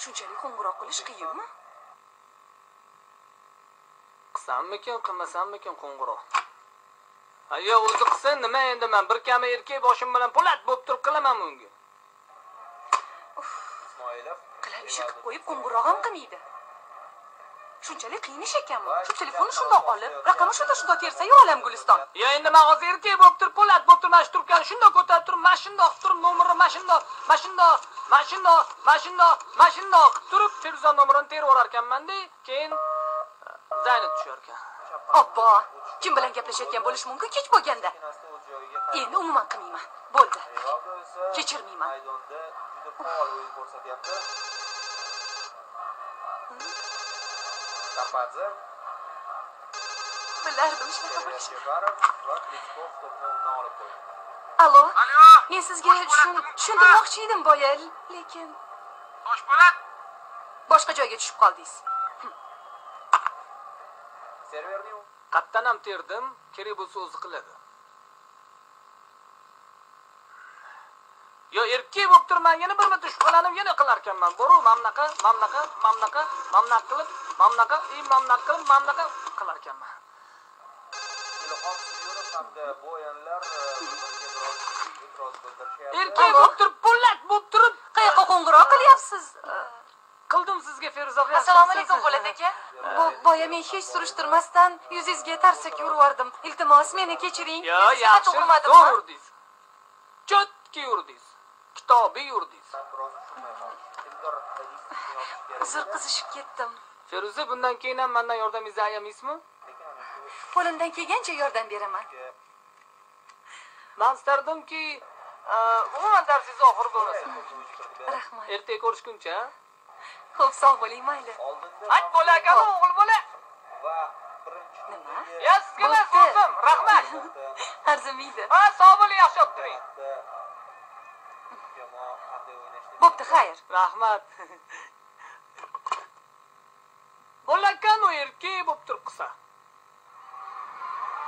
Shunchalik qo'ng'iroq qilish qiyinmi? Qilsammikin, qilmasammikin qo'ng'iroq? Ayo, o'zi qilsin, nima endi men bir kami erkak boshim bilan po'lat bo'lib turib qilaman unga. Ismoilov Qilar ishi qilib qo'yib qo'ng'iroq ham qilmaydi. Shunchalik qiyin ish ekanmi? Shu telefonni shundoq olib, raqamni shundoq tersa-yu olam Guliston. Yo, endi men hozir erkak bo'lib turib, po'lat bo'lib turib, mana shu trubkani shundoq ko'tarib turib, mana shundoq turib, nomerini mana shundoq, mana shundoq, mana shundoq, mana shundoq, mana shundoq turib, Feruza nomerini terib yuborar ekanman-da, keyin Zaynab tushar ekan. Obbo, kim bilan gaplashayotgan bo'lish mumkin kech bo'lganda? Endi umuman qilmayman. Bo'ldi. Kechirmayman. Maydonda juda faol o'yin ko'rsatyapti. Kapadze. Bilardim shunaqa bo'lishini. Va Klichkov to'pni undan olib qo'ydi. Alo. Men sizga tushuntirmoqchi edim boya, lekin Toshpo'lat boshqa joyga tushib qoldingiz. Serverning qatdan ham terdim, kerak bo'lsa o'zi qiladi. Yo, erkak bo'lib turman, yana bir marta shubhalanib yana qilar ekanman. Boru, mamnaqa, mamnaqa, mamnaqa, mamnaq qilib, mamnaqa, mamnaq qilib, mamnaqa qilar ekanman. Ilhom Suyunov hamda Boyanlar bir-biriga biroz e'tiroz bildirishyapti. Erkak bo'lib turib, po'lat bo'lib turib, Qayoqqa qo'ng'iroq qilyapsiz? Qildim sizga Feruza opa. Assalomu alaykum Po'lat aka. Boya men hech surishtirmasdan yuzingizga tarsak urvordim. Iltimos, meni kechiring. Yo, Yuzingizga yaxshi, urmadimmi? zo'r urdingiz. Cho'tki urdingiz. Kitobiy urdingiz. Biroz tushunmay qoldim. Kimdir listini yopish kerak. Uzr, qizishib ketdim. Feruza, bundan keyin ham mendan yordamingizni ayamaysizmi? Lekin ana shu Qo'limdan kelgancha yordam beraman. Men istardimki, umuman darsingiz oxiri bo'lmasin. Rahmat. Ertaga ko'rishguncha. Xo'p, sog' bo'ling, mayli. Oldinda Ayt bo'la aka, o'g'il bo'la. va birinchi Nima? Ya sizga emas, Bo'pti. o'zim, rahmat. Arzimaydi. Ha, sog' bo'ling, yaxshi yotib turing. Jamoa qanday o'ynashni Bo'pti, xayr. Rahmat. Bo'lakan u erkak bo'lib turib qilsa.